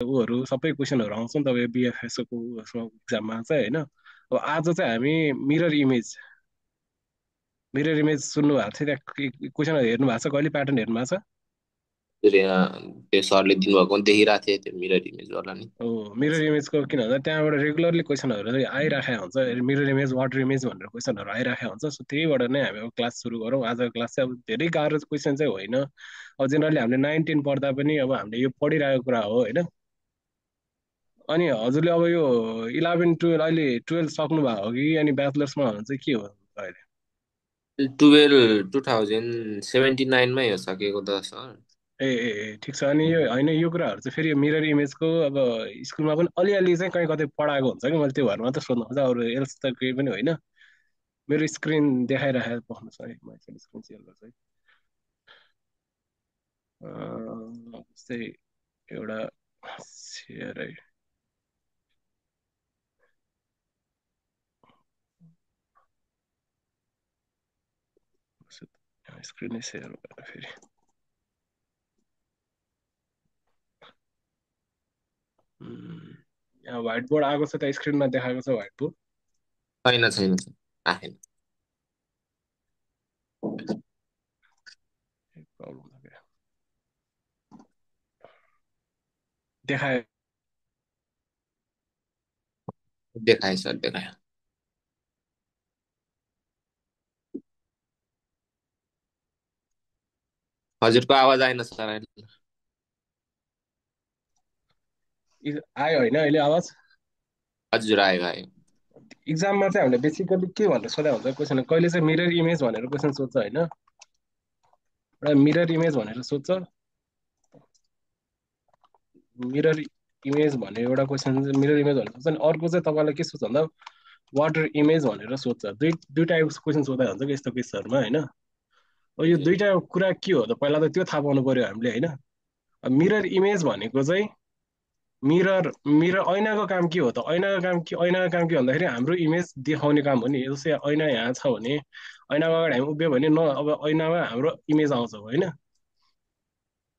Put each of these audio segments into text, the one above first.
ऊहरू सबै क्वेसनहरू आउँछ नि तपाईँ बिएफएसओको इक्जाममा चाहिँ होइन। अब आज चाहिँ हामी मिरर इमेज मिरर इमेज सुन्नु भएको थियो, त्यहाँ क्वेसनहरू हेर्नु भएको छ, कहिले प्याटर्न हेर्नु भएको छ? त्यो सरले दिनुभएको पनि देखिरहेको थिएँ त्यो मिरर इमेजवाला नि। हो, मिरर इमेजको किन भन्दा त्यहाँबाट रेगुलरली क्वेसनहरू चाहिँ आइराखेको हुन्छ, मिरर इमेज वाटर इमेज भनेर क्वेसनहरू आइराखेको हुन्छ। सो त्यहीबाट नै हामी अब क्लास सुरु गरौँ। आजको क्लास चाहिँ अब धेरै गाह्रो क्वेसन चाहिँ होइन। अब जेनरली हामीले 9-10 पढ्दा पनि अब हामीले यो पढिरहेको कुरा हो होइन। अनि हजुरले अब यो 11-12 अहिले 12 सक्नु भएको हो कि अनि ब्याचलर्समा हुनुहुन्छ चाहिँ के हो अहिले? 2079मै हो सकेको त सर। ठिक छ। अनि यो होइन, यो कुराहरू चाहिँ फेरि मिरर इमेजको अब स्कुलमा पनि अलिअलि चाहिँ कहीँ कतै पढाएको हुन्छ कि, मैले त्यो भएर मात्रै सोध्नु खोजेँ, अरू एल्स त केही पनि होइन। मेरो स्क्रिन देखाइराखेको पाउनुहोस् है, म एकचोटि स्क्रिन सेयर गर्छु है। जस्तै एउटा सेयर है। स्क्रिनै सेयर गरेर फेरि यहाँ व्हाइट बोर्ड आएको छ, त्यहाँ स्क्रिनमा देखाएको छ व्हाइट बोर्ड। छैन छैन छैन, आएन। प्रब्लम छ क्या, देखाए? देखाएँ सर, देखाएँ। हजुरको आवाज आएन सर अहिले। आयो होइन अहिले आवाज? हजुर आयो आयो। इक्जाममा चाहिँ हामीले बेसिकली के भनेर सोधा हुन्छ क्वेसन, कहिले चाहिँ मिरर इमेज भनेर क्वेसन सोध्छ होइन। एउटा मिरर इमेज भनेर सोध्छ। मिरर इमेज भन्ने एउटा क्वेसन चाहिँ मिरर इमेज भनेर सोध्छ। अनि अर्को चाहिँ तपाईँलाई के सोध्छ भन्दा वाटर इमेज भनेर सोध्छ। दुई टाइपको क्वेसन सोधा हुन्छ कि यस्तो केसहरूमा होइन। अब यो हजुर दुईटा कुरा के हो त पहिला त त्यो थाहा पाउनु पर्यो हामीले होइन। अब मिरर इमेज भनेको चाहिँ मिरर मिरर ऐनाको काम के हो त? ऐनाको काम के भन्दाखेरि हाम्रो इमेज देखाउने काम हो नि। जस्तै ऐना यहाँ छ भने ऐनाको अगाडि हामी उभियो भने न, अब ऐनामा हाम्रो इमेज आउँछ होइन।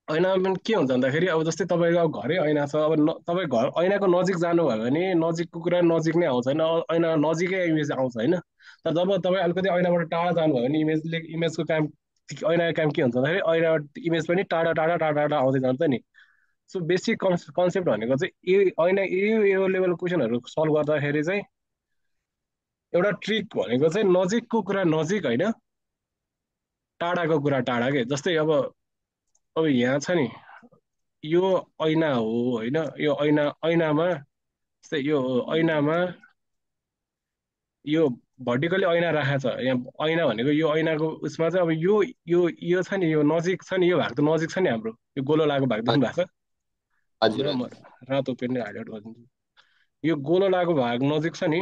ऐनामा पनि के हुन्छ भन्दाखेरि अब जस्तै तपाईँको अब घरै ऐना छ, अब तपाईँ घर ऐनाको नजिक जानुभयो भने नजिकको कुरा नजिक नै आउँछ होइन, ऐना नजिकै इमेज आउँछ होइन। तर जब तपाईँ अलिकति ऐनाबाट टाढा जानुभयो भने इमेजको काम, ऐनाको काम के हुन्छ भन्दाखेरि ऐना इमेज पनि टाढा टाढा टाढा टाढा आउँदै जान्छ नि। सो बेसिक कन्सेप्ट भनेको चाहिँ ऐना यो लेभल क्वेसनहरू सल्भ गर्दाखेरि चाहिँ एउटा ट्रिक भनेको चाहिँ नजिकको कुरा नजिक होइन, टाढाको कुरा टाढा के। जस्तै अब यहाँ छ नि, यो ऐना हो होइन, यो ऐनामा जस्तै यो ऐनामा यो भर्टिकली ऐना राखेको छ यहाँ। ऐना भनेको यो ऐनाको उसमा चाहिँ अब यो छ नि, यो नजिक छ नि, यो भाग त नजिक छ नि हाम्रो, यो गोलो लागेको भाग देख्नु भएको छ हजुर हाम्रो। म हजुर। रातो पेनले हाइलाइट गरिदिन्छु। यो गोलो लागेको भाग नजिक छ नि,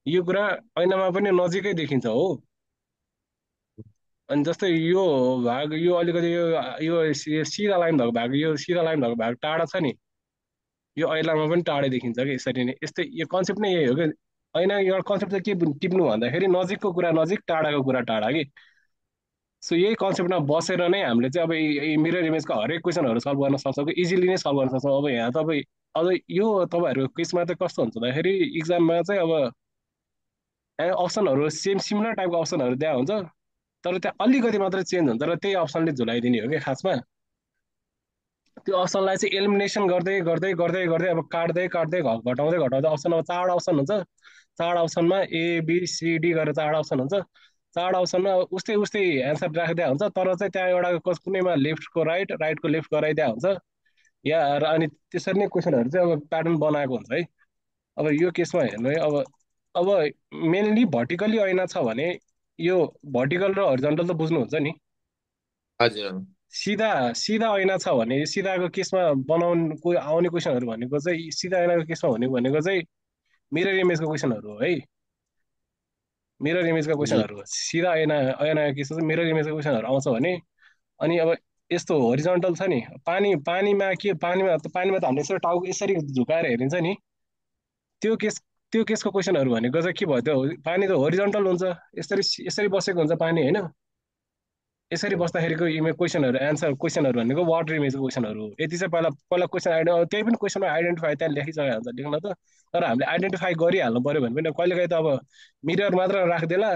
यो कुरा ऐनामा पनि नजिकै देखिन्छ हो। अनि जस्तै यो भाग, यो अलिकति यो सिधा लाइन भएको भाग, यो सिधा लाइन भएको भाग टाढा छ नि, यो ऐनामा पनि टाढै देखिन्छ कि। यसरी नै यस्तै यो कन्सेप्ट नै यही हो कि। ऐना एउटा कन्सेप्ट चाहिँ के टिप्नु भन्दाखेरि नजिकको कुरा नजिक, टाढाको कुरा टाढा कि। सो यही कन्सेप्टमा बसेर नै हामीले चाहिँ अब मिरर इमेजको हरेक क्वेसनहरू सल्भ गर्न सक्छौँ कि, इजिली नै सल्भ गर्न सक्छौँ। अब यहाँ तपाईँ अझ यो तपाईँहरूको केसमा चाहिँ कस्तो हुन्छ भन्दाखेरि इक्जाममा चाहिँ अब अप्सनहरू सेम सिमिलर टाइपको अप्सनहरू दिएको हुन्छ, तर त्यहाँ अलिकति मात्रै चेन्ज हुन्छ र त्यही अप्सनले झुलाइदिने हो कि खासमा। त्यो अप्सनलाई चाहिँ एलिमिनेसन गर्दै गर्दै गर्दै गर्दै अब काट्दै काट्दै घटाउँदै घटाउँदै अप्सन, अब चारवटा अप्सन हुन्छ। चारवटा अप्सनमा ABCD गरेर चारवटा अप्सन हुन्छ। चारवटा अप्सनमा उस्तै उस्तै एन्सर राखिदिएको हुन्छ, तर चाहिँ त्यहाँ एउटा कुनैमा लेफ्टको राइट, राइटको लेफ्ट गराइदिएको हुन्छ या अनि त्यसरी नै क्वेसनहरू चाहिँ अब प्याटर्न बनाएको हुन्छ है। अब यो केसमा हेर्नु है, अब मेनली भर्टिकली ऐना छ भने यो भर्टिकल र हरिजन्टल त बुझ्नुहुन्छ नि। हजुर सिधा सिधा ऐना छ भने सिधाको केसमा बनाउनु आउने क्वेसनहरू भनेको चाहिँ सिधा ऐनाको केसमा हुने भनेको चाहिँ मिरर इमेजको क्वेसनहरू हो है। मिरर इमेजका हजुर। क्वेसनहरू हो। सिधा ऐनाको केसमा चाहिँ मिरर इमेजको क्वेसनहरू आउँछ भने। अनि अब यस्तो होरिजन्टल छ नि, पानीमा के, पानीमा त हामीले यसरी टाउको यसरी झुकाएर हेरिन्छ नि, त्यो केस त्यो केसको क्वेसनहरू भनेको चाहिँ के भयो, त्यो पानी त होरिजन्टल हुन्छ, यसरी यसरी बसेको हुन्छ पानी होइन। यसरी बस्दाखेरिको इमेज क्वेसनहरू एन्सर क्वेसनहरू भनेको वाटर इमेजको क्वेसनहरू हो। यति चाहिँ पहिला पहिला क्वेसन त्यही पनि क्वेसनमा आइडेन्टिफाई त्यहाँ लेखिसकेको हुन्छ लेख्न त। तर हामीले आइडेन्टिफाई गरिहाल्नु पऱ्यो भने पनि कहिलेकाहीँ त अब मिरर मात्र राखिदिएला,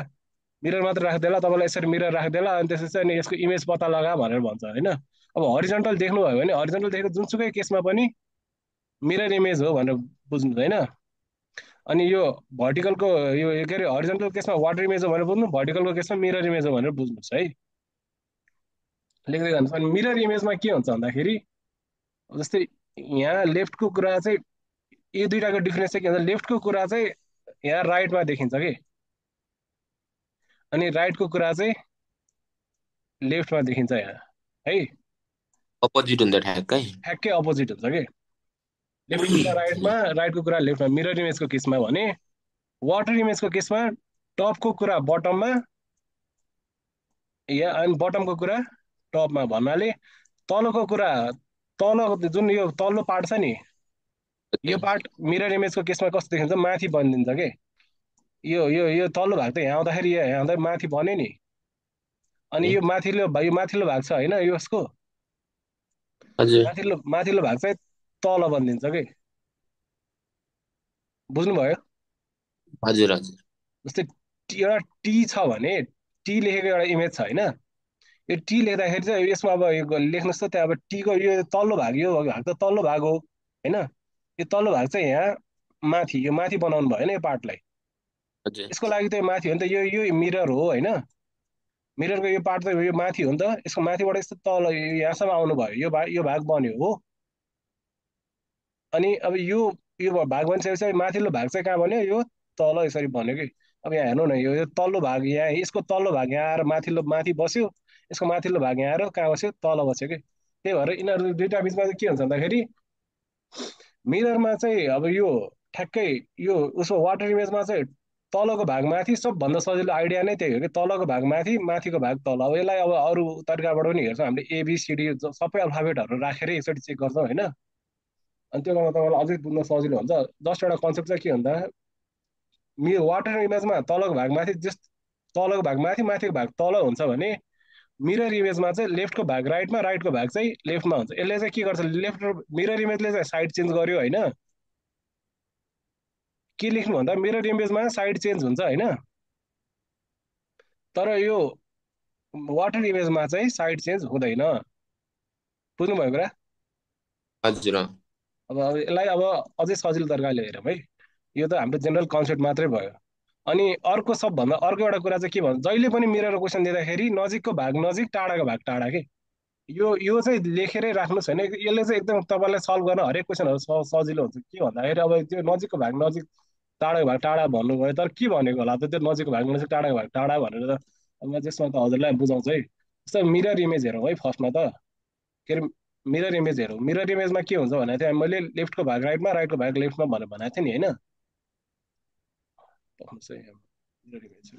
मिरर मात्र राखिदिएला तपाईँलाई यसरी मिरर राखिदिएला अनि त्यसपछि अनि यसको इमेज पत्ता लगा भनेर भन्छ होइन। अब हरिजन्टल देख्नुभयो भने हरिजन्टल देखेको जुनसुकै केसमा पनि मिरर इमेज हो भनेर बुझ्नु होइन। अनि यो भर्टिकलको यो के अरे हरिजन्टल केसमा वाटर इमेज हो भनेर बुझ्नु, भर्टिकलको केसमा मिरर इमेज हो भनेर बुझ्नुहोस् है, लेख्दै जानुहोस्। अनि मिरर इमेजमा के हुन्छ भन्दाखेरि जस्तै यहाँ लेफ्टको कुरा चाहिँ यो दुइटाको डिफ्रेन्स चाहिँ के हुन्छ, लेफ्टको कुरा चाहिँ यहाँ राइटमा देखिन्छ कि, अनि राइटको कुरा चाहिँ लेफ्टमा देखिन्छ यहाँ है, अपोजिट हुन्छ ठ्याक्कै। ठ्याक्कै अपोजिट हुन्छ कि, लेफ्टको कुरा राइटमा, राइटको कुरा लेफ्टमा मिरर इमेजको केसमा। भने वाटर इमेजको केसमा टपको कुरा बटममा या अनि बटमको कुरा टपमा भन्नाले तलको कुरा तल जुन यो तल्लो पार्ट छ नि यो पार्ट मिरर इमेजको केसमा कस्तो देखिन्छ माथि बनिदिन्छ के, यो तल्लो भाग त यहाँ आउँदाखेरि यहाँ आउँदा माथि बन्यो नि, अनि यो माथिल्लो भाग छ होइन यसको हजुर माथिल्लो भाग चाहिँ तल बनिदिन्छ कि, बुझ्नुभयो। हजुर हजुर जस्तै एउटा टी छ भने टी लेखेको एउटा इमेज छ होइन, यो टी लेख्दाखेरि चाहिँ यसमा अब यो लेख्नुहोस् त त्यहाँ अब टीको यो तल्लो भाग यो भाग त तल्लो भाग हो होइन, यो तल्लो भाग चाहिँ यहाँ माथि यो माथि बनाउनु भयो होइन यो पार्टलाई, हजुर यसको लागि त माथि हो नि त, यो मिरर हो होइन, मिररको यो पार्ट त यो माथि हो नि त, यसको माथिबाट यस्तो तल यहाँसम्म आउनु भयो यो भाग बन्यो हो। अनि अब यो भाग बनिसकेपछि माथिल्लो भाग चाहिँ कहाँ बन्यो, यो तल यसरी बन्यो कि। अब यहाँ हेर्नु न यो तल्लो भाग यहाँ, यसको तल्लो भाग यहाँ आएर माथि बस्यो, यसको माथिल्लो भाग यहाँ आएर कहाँ बस्यो तल बस्यो कि। त्यही भएर यिनीहरू दुइटा बिचमा चाहिँ के हुन्छ भन्दाखेरि मिररमा चाहिँ अब यो ठ्याक्कै यो उसको वाटर इमेजमा चाहिँ तलको भाग माथि, सबभन्दा सजिलो आइडिया नै त्यही हो कि तलको भाग माथि माथिको भाग तल। अब यसलाई अब अरू तरिकाबाट पनि हेर्छौँ हामीले एबिसिडी सबै अल्फाबेटहरू राखेर एकचोटि चेक गर्छौँ होइन, अनि त्यो गर्दा तपाईँलाई अझै बुझ्न सजिलो हुन्छ। जस्ट एउटा कन्सेप्ट चाहिँ के भन्दा वाटर इमेजमा तलको भाग माथि तलको भाग माथि माथिको भाग तल हुन्छ भने मिरर इमेजमा चाहिँ लेफ्टको भाग राइटमा राइटको भाग चाहिँ लेफ्टमा हुन्छ। यसले चाहिँ के गर्छ लेफ्ट मिरर इमेजले चाहिँ साइड चेन्ज गर्यो होइन, के लेख्नु भन्दा मिरर इमेजमा साइड चेन्ज हुन्छ होइन, तर यो वाटर इमेजमा चाहिँ साइड चेन्ज हुँदैन, बुझ्नुभयो कुरा। हजुर अब यसलाई अब अझै सजिलो तरिकाले हेरौँ है, यो त हाम्रो जेनरल कन्सेप्ट मात्रै भयो। अनि अर्को सबभन्दा अर्को एउटा कुरा चाहिँ के भन्छ, जहिले पनि मिरर क्वेसन दिँदाखेरि नजिकको भाग नजिक टाढाको भाग टाढा के, यो चाहिँ लेखेरै राख्नुहोस् होइन, यसले चाहिँ एकदम तपाईँलाई सल्भ गर्न हरेक क्वेसनहरू सजिलो हुन्छ। के भन्दाखेरि अब त्यो नजिकको भाग नजिक टाढाको भाग टाढा भन्नुभयो, तर के भनेको होला त त्यो नजिकको भाग नजिक टाढाको भाग टाढा भनेर त। अब म त्यसमा त हजुरलाई बुझाउँछु है, जस्तो मिरर इमेज हेरौँ है फर्स्टमा त, के अरे मिरर इमेज हेरौँ। मिरर इमेजमा के हुन्छ भने चाहिँ मैले लेफ्टको भाग राइटमा राइटको भाग लेफ्टमा भनेर भनेको थिएँ नि होइन, मिरर इमेज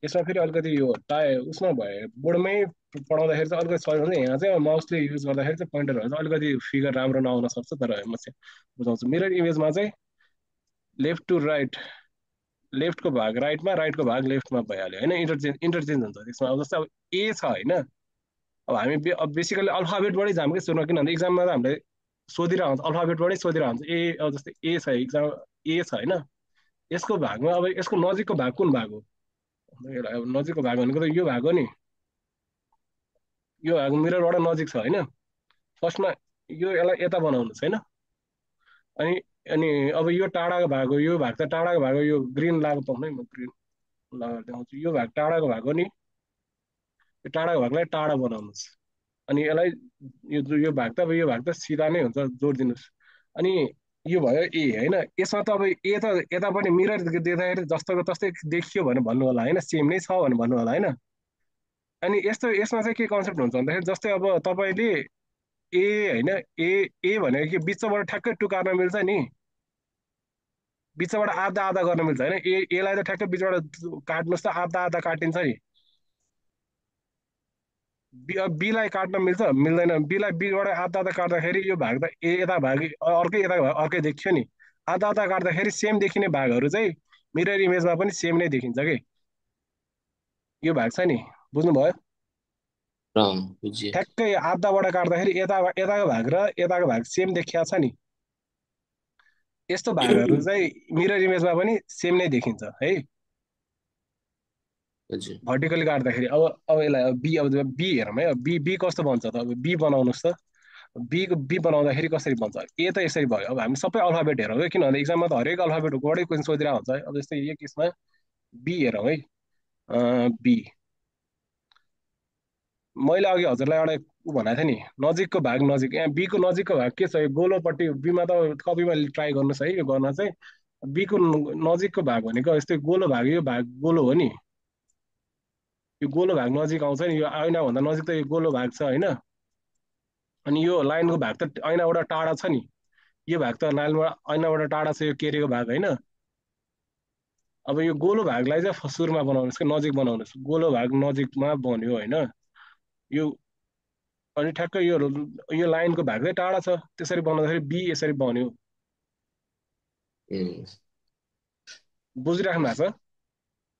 यसमा फेरि अलिकति यो उसमा भयो बोर्डमै पढाउँदाखेरि चाहिँ अलिकति सजिलो हुन्छ, यहाँ चाहिँ माउसले युज गर्दाखेरि चाहिँ पोइन्टरहरू चाहिँ अलिकति फिगर राम्रो नआउन सक्छ, तर म चाहिँ बुझाउँछु। मिरर इमेजमा चाहिँ लेफ्ट टु राइट, लेफ्टको भाग राइटमा राइटको भाग लेफ्टमा भइहाल्यो होइन, इन्टरचेन्ज हुन्छ त्यसमा। अब जस्तै अब ए छ होइन, अब हामी अब बेसिकली अल्फाबेटबाटै जाम कि सुरुमा, किनभने इक्जाममा त हामीले सोधिरहेको हुन्छ अल्फाबेटबाटै सोधिरहेको हुन्छ। अब जस्तै ए छ इक्जाम ए छ होइन, यसको भागमा अब यसको नजिकको भाग कुन भाग हो, अब नजिकको भाग भनेको त यो भाग हो नि, यो भाग मिररबाट नजिक छ होइन। फर्स्टमा यसलाई यता बनाउनुहोस् होइन, अनि अनि अब यो टाढाको भाग हो, यो भाग त टाढाको भाग हो, यो ग्रिन लगाएको पाउनु है, म ग्रिन लगाएर देखाउँछु, यो भाग टाढाको भाग हो नि, यो टाढाको भागलाई टाढा बनाउनुहोस्। अनि यसलाई यो भाग त अब यो भाग त सिधा नै हुन्छ जोडिदिनुहोस्। अनि यो भयो ए होइन, यसमा त अब ए त यता पनि मिरर देख्दाखेरि जस्तोको तस्तै देखियो भने भन्नु होला होइन, सेम नै छ भने भन्नु होला होइन। अनि यसमा चाहिँ के कन्सेप्ट हुन्छ भन्दाखेरि जस्तै अब तपाईँले ए होइन ए भनेको कि बिचबाट ठ्याक्कै टुकार्न मिल्छ नि, बिचबाट आधा आधा गर्न मिल्छ होइन, एलाई त ठ्याक्कै बिचबाट काट्नुहोस् त आधा आधा काटिन्छ नि, बीलाई काट्न मिल्छ मिल्दैन, बीलाई बीबाट आधा आधा काट्दाखेरि यो भाग त यता भाग अर्कै, यता भाग अर्कै देखियो नि, आधा आधा काट्दाखेरि सेम देखिने भागहरू चाहिँ मिरर इमेजमा पनि सेम नै देखिन्छ कि यो भाग छ नि, बुझ्नुभयो? बुझिए। ठ्याक्कै आधाबाट काट्दाखेरि यताको भाग र यताको भाग सेम देखिया छ नि। यस्तो भागहरू चाहिँ मिरर इमेजमा पनि सेम नै देखिन्छ है, हजुर भर्टिकली काट्दाखेरि। अब यसलाई अब बी हेरौँ है, अब बी कस्तो बन्छ त, अब बी बनाउनुहोस् त। बी बनाउँदाखेरि कसरी बन्छ? ए त यसरी भयो। अब हामी सबै अल्फाबेट हेरौँ है, किनभने इक्जाममा त हरेक अल्फाबेटबाटै क्वेसन सोधिरहेको हुन्छ है। अब जस्तै यो केसमा बी हेरौँ है, बी मैले अघि हजुरलाई एउटा भनेको थिएँ नि, नजिकको भाग नजिक, यहाँ बीको नजिकको भाग के छ? यो गोलोपट्टि बीमा त कपीमा ट्राई गर्नुहोस् है, यो गर्न चाहिँ बीको नजिकको भाग भनेको यस्तै गोलो भाग, यो भाग गोलो हो नि, यो गोलो भाग नजिक आउँछ नि, यो ऐनाभन्दा नजिक त यो गोलो भाग छ होइन। अनि यो लाइनको भाग त ऐनाबाट टाढा छ नि, यो भाग त लाइनबाट ऐनाबाट टाढा छ, यो केरेको भाग होइन। अब यो गोलो भागलाई चाहिँ सुरुमा बनाउनुहोस् कि नजिक बनाउनुहोस्, गोलो भाग नजिकमा बन्यो होइन यो। अनि ठ्याक्कै यो लाइनको भाग चाहिँ टाढा छ, त्यसरी बनाउँदाखेरि बी यसरी बन्यो। उम्, बुझिराख्नु भएको छ?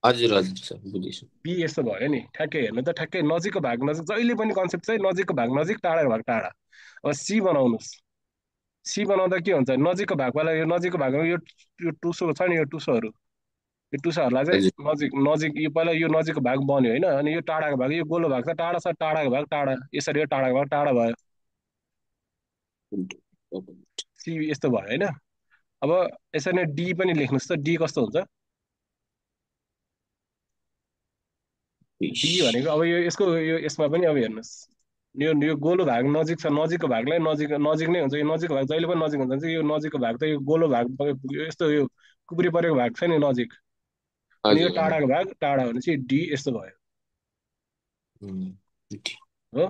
हजुर हजुर सर बुझिसु। बी यस्तो भयो नि, ठ्याक्कै हेर्नु त, ठ्याक्कै नजिकको भाग नजिक, जहिले पनि कन्सेप्ट चाहिँ नजिकको भाग नजिक, टाढाको भाग टाढा। अब सी बनाउनुहोस्, सी बनाउँदा के हुन्छ? नजिकको भागवाला यो नजिकको भागमा यो टुसो छ नि, यो टुसोहरू, यो टुसाहरूलाई चाहिँ हजुर नजिक नजिक, यो पहिला यो नजिकको भाग बन्यो होइन। अनि यो टाढाको भाग, यो गोलो भाग त टाढा छ, टाढाको भाग टाढा, यसरी यो टाढाको भाग टाढा भयो। सी यस्तो भयो होइन। अब यसरी नै डी पनि लेख्नुहोस् त, डी कस्तो हुन्छ? डी भनेको अब यो यसको यो यसमा पनि अब हेर्नुहोस्, यो गोलो भाग नजिक छ, नजिकको भागलाई नजिक नजिक नै हुन्छ। यो नजिकको भाग जहिले पनि नजिक हुन्छ भने चाहिँ यो नजिकको भाग त यो गोलो भाग यो यस्तो यो कुकुरी परेको भाग छ नि नजिक, अनि यो हजुर टाढाको भाग टाढा भने चाहिँ डी यस्तो भयो उम्, हो।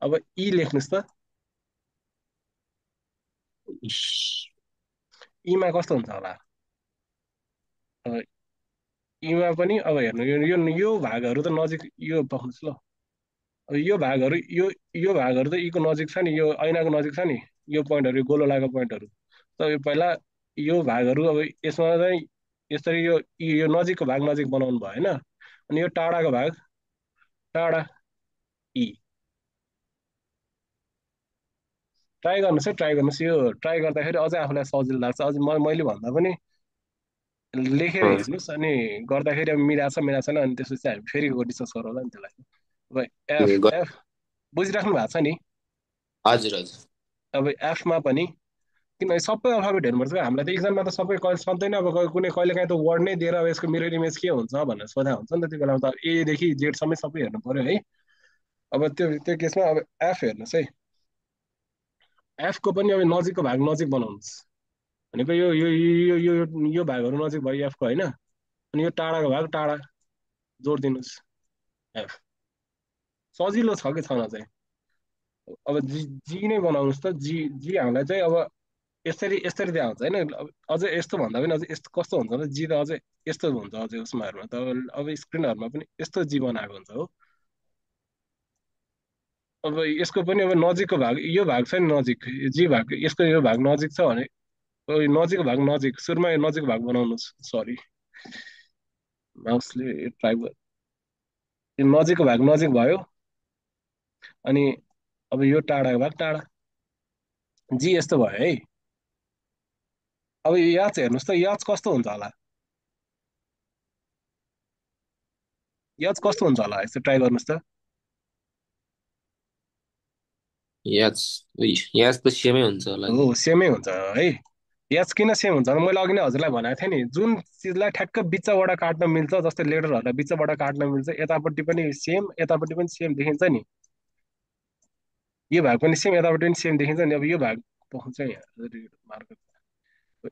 अब ई लेख्नुहोस् त, ईमा कस्तो हुन्छ होला? अब ईमा पनि अब हेर्नु, यो भागहरू त नजिक, यो पक्नुहोस् ल। अब यो भागहरू त यीको नजिक छ नि, यो ऐनाको नजिक छ नि, यो पोइन्टहरू, यो गोलो लागेको पोइन्टहरू। त यो पहिला यो भागहरू अब यसमा चाहिँ यसरी यो नजिकको भाग नजिक बनाउनु भयो होइन। अनि यो टाढाको भाग टाढा, ई। ट्राई गर्नुहोस् है, ट्राई गर्नुहोस्, यो ट्राई गर्दाखेरि अझै आफूलाई सजिलो लाग्छ। अझै मैले भन्दा पनि लेखेर हजुर हेर्नुहोस्, अनि गर्दाखेरि अब मिलाएको छैन, अनि त्यसपछि हामी फेरि डिस्कस गरौँला नि त्यसलाई। अब एफ हजुर एफ बुझिराख्नु भएको छ नि? हजुर अब एफमा पनि किनभने सबै अल्फाबेट हेर्नुपर्छ क्या। हामीलाई त इक्जाममा त सबै कहिले सक्दैन, अब कुनै कहिले काहीँ त वर्ड नै दिएर अब यसको मिरर इमेज के हुन्छ भनेर सोधा हुन्छ नि त, त्यो बेलामा त एदेखि जेडसम्म सबै हेर्नु पर्यो है। अब त्यो केसमा अब एफ हेर्नुहोस् है, एफको पनि अब नजिकको भाग नजिक बनाउनुहोस् भनेको यो भागहरू नजिक भयो एफको होइन। अनि यो टाढाको भाग टाढा जोड दिनुहोस्, एफ। सजिलो छ कि छैन चाहिँ? अब जी जी नै बनाउनुहोस् त, जी जी हामीलाई चाहिँ अब यसरी यसरी दिएको हुन्छ होइन। अब अझै यस्तो भन्दा पनि अझै यस्तो कस्तो हुन्छ त, जी त अझै यस्तो हुन्छ अझै उसमाहरूमा त, अब स्क्रिनहरूमा पनि यस्तो जी बनाएको हुन्छ हो। अब यसको पनि अब नजिकको भाग यो भाग छ नि नजिक, यो जी भाग, यसको यो भाग नजिक छ भने अब यो नजिकको भाग नजिक, सुरुमा यो नजिकको भाग बनाउनुहोस्। सरी, माउसले ट्राई, यो नजिकको भाग नजिक भयो। अनि अब यो टाढाको भाग टाढा, जी यस्तो भयो है। अब यो याच हेर्नुहोस् त, याच कस्तो हुन्छ होला? याच कस्तो हुन्छ होला, यसो ट्राई गर्नुहोस् त। याच याच त सेमै हुन्छ होला नि। हो सेमै हुन्छ है। याच किन सेम हुन्छ भने मैले अघि नै हजुरलाई भनेको थिएँ नि, जुन चिजलाई ठ्याक्क बिचबाट काट्न मिल्छ, जस्तै लेटरहरूलाई बिचबाट काट्न मिल्छ, यतापट्टि पनि सेम यतापट्टि पनि सेम देखिन्छ नि, यो भाग पनि सेम यतापट्टि पनि सेम देखिन्छ नि। अब यो भाग पकाउँछ यहाँ मार्कर,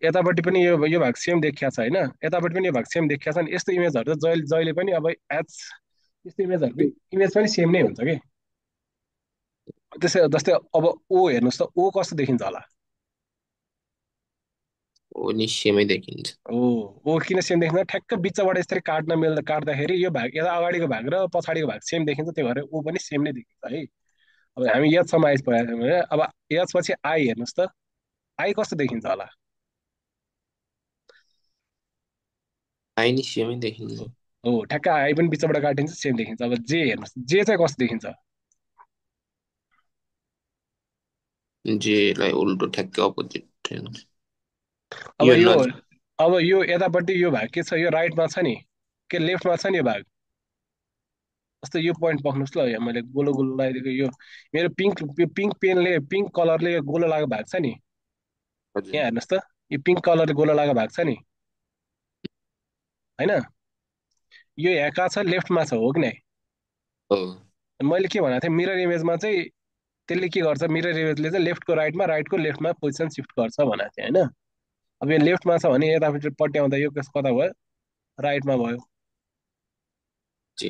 यतापट्टि पनि यो भाग सेम देखिया छ होइन, यतापट्टि पनि यो भाग सेम देखिया छ नि। यस्तो इमेजहरू त जहिले जहिले पनि अब एच यस्तो इमेजहरूको इमेज पनि सेम नै हुन्छ कि। त्यसै जस्तै अब ओ हेर्नुहोस् त, ओ कस्तो देखिन्छ होला? हो नि सेमै देखिन्छ। ओ किन सेम देखिन्छ? ठ्याक्क बिचबाट यसरी काट्न मिल्दा काट्दाखेरि यो भाग यता अगाडिको भाग र पछाडिको भाग सेम देखिन्छ, त्यही भएर ओ पनि सेम नै देखिन्छ है। अब हामी यहाँसम्म आइपुग्यौँ भने अब यसपछि आई हेर्नुहोस् त, आई कस्तो देखिन्छ होला? आइ नि सेमै देखिन्छ। हो ठ्याक्क आई पनि बिचबाट काटिन्छ सेम देखिन्छ। अब जे हेर्नुहोस् जे चाहिँ कस्तो देखिन्छ? जेलाई उल्टो ठ्याक्कै अपोजिट हुन्छ। अब यो यो नजिक। अब यो यतापट्टि यो भाग के छ? यो राइटमा छ नि, के लेफ्टमा छ नि यो भाग? जस्तो यो पोइन्ट पक्नुहोस् ल, यहाँ मैले गोलो गोलो लगाइदिएको यो मेरो पिङ्क पेनले पिङ्क कलरले यो गोलो लागेको भाग छ नि, हजुर। यहाँ हेर्नुहोस् त, यो पिङ्क कलरले गोलो लागेको भाग छ नि, होइन? यो यहाँ कहाँ छ? लेफ्टमा छ, हो कि नै? हो। मैले के भनेको थिएँ, मिरर इमेजमा चाहिँ त्यसले के गर्छ, मिरर इमेजले चाहिँ लेफ्टको राइटमा राइटको लेफ्टमा पोजिसन सिफ्ट गर्छ भनेको थिएँ होइन। अब यो लेफ्टमा छ भने यतापट्टि पट्याउँदा यो कता भयो? राइटमा भयो। जी।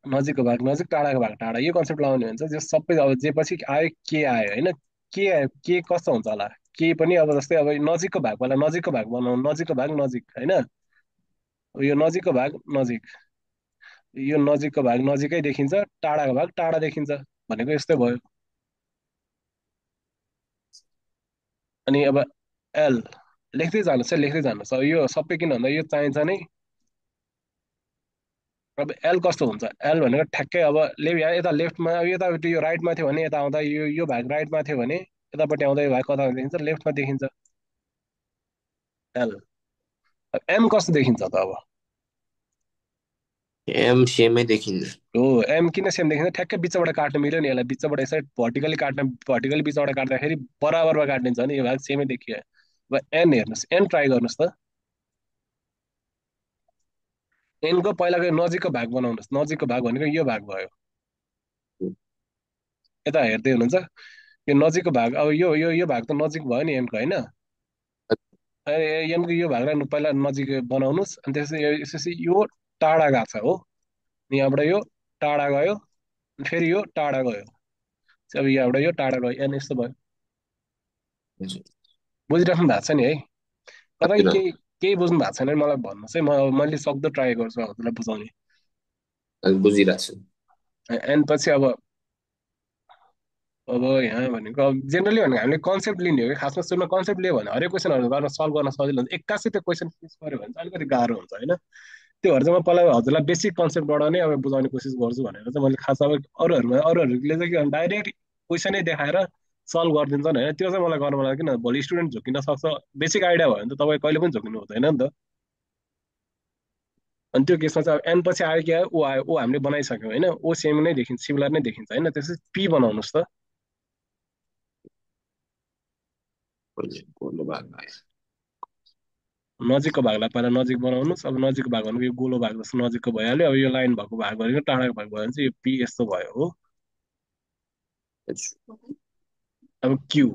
नजिकको भाग नजिक, टाढाको भाग टाढा, यो कन्सेप्ट लगाउने हो भने चाहिँ जो सबै अब जे पछि आयो के आयो होइन, के आयो के कस्तो हुन्छ होला? के पनि अब जस्तै अब नजिकको भागलाई नजिकको भाग बनाउनु, नजिकको भाग नजिक होइन, यो नजिकको भाग नजिक, यो नजिकको भाग नजिकै देखिन्छ, टाढाको भाग टाढा देखिन्छ भनेको यस्तै भयो। अनि अब एल लेख्दै जानुहोस् है, लेख्दै जानुहोस्। अब यो सबै किन भन्दा यो चाहिन्छ नै। अब एल कस्तो हुन्छ? एल भनेको ठ्याक्कै अब यता लेफ्टमा, अब यतापट्टि यो राइटमा थियो भने यता आउँदा यो भाग राइटमा थियो भने यतापट्टि आउँदा यो भाग कता देखिन्छ? लेफ्टमा देखिन्छ एल। एम कस्तो देखिन्छ त अब? एम सेमै देखिन्छ। हो, एम किन सेम देखिन्छ? ठ्याक्कै बिचबाट काट्नु मिल्यो नि यसलाई, बिचबाट यसरी भर्टिकली काट्न, भर्टिकली बिचबाट काट्दाखेरि बराबरमा काटिन्छ भने यो भाग सेमै देखियो। अब एन हेर्नुहोस्, एन ट्राई गर्नुहोस् त। एनको पहिलाको नजिकको भाग बनाउनुहोस्, नजिकको भाग भनेको यो भाग भयो, यता हेर्दै हुनुहुन्छ यो नजिकको भाग। अब यो भाग त नजिक भयो नि एनको होइन। एनको यो भागलाई पहिला नजिक बनाउनुहोस्, अनि त्यसपछि यो टाढा गएको छ हो, यहाँबाट यो टाढा गयो, फेरि यो टाढा गयो, अब यहाँबाट यो टाढा गयो, एन यस्तो भयो। हजुर। बुझिराख्नु भएको छ नि है? कतै हजुर। केही केही बुझ्नु भएको छैन भने मलाई भन्नुहोस् है, मैले सक्दो ट्राई गर्छु हजुरलाई बुझाउने। हजुर, बुझिरहेको छु। एन पछि अब यहाँ भनेको अब जेनरली भनेको हामीले कन्सेप्ट लिने हो कि खासमा, सुरुमा कन्सेप्ट लियो भने हरेक क्वेसनहरू गर्न सल्भ गर्न सजिलो हुन्छ। एक्कासि त्यो क्वेसन फेस गऱ्यो भने चाहिँ अलिकति गाह्रो हुन्छ होइन। त्यो भएर चाहिँ म पहिला हजुरलाई बेसिक कन्सेप्टबाट नै अब बुझाउने कोसिस गर्छु भनेर चाहिँ मैले खास अब अरूहरूले चाहिँ के भने डाइरेक्ट क्वेसनै देखाएर सल्भ गरिदिन्छन् होइन, त्यो चाहिँ मलाई गर्नु मलाई किन भोलि स्टुडेन्ट झुकिन सक्छ। बेसिक आइडिया भयो भने त तपाईँ कहिले पनि झुकिनु हुँदैन नि त। अनि त्यो केसमा चाहिँ अब एन पछि आयो कि आयो, ओ आयो, ओ हामीले बनाइसक्यौँ होइन, ओ सेम नै देखिन्छ, सिमिलर नै देखिन्छ होइन। त्यसपछि पी बनाउनुहोस् त। हजुर, गोलो भाग आयो। नजिकको भागलाई पहिला नजिक बनाउनुहोस्। अब नजिकको भाग भनेको यो गोलो भाग जस्तो नजिकको भइहाल्यो। अब यो लाइन भएको भाग भनेको टाढाको भाग भयो भने चाहिँ यो पी यस्तो भयो हो। हजुर। अब क्यू,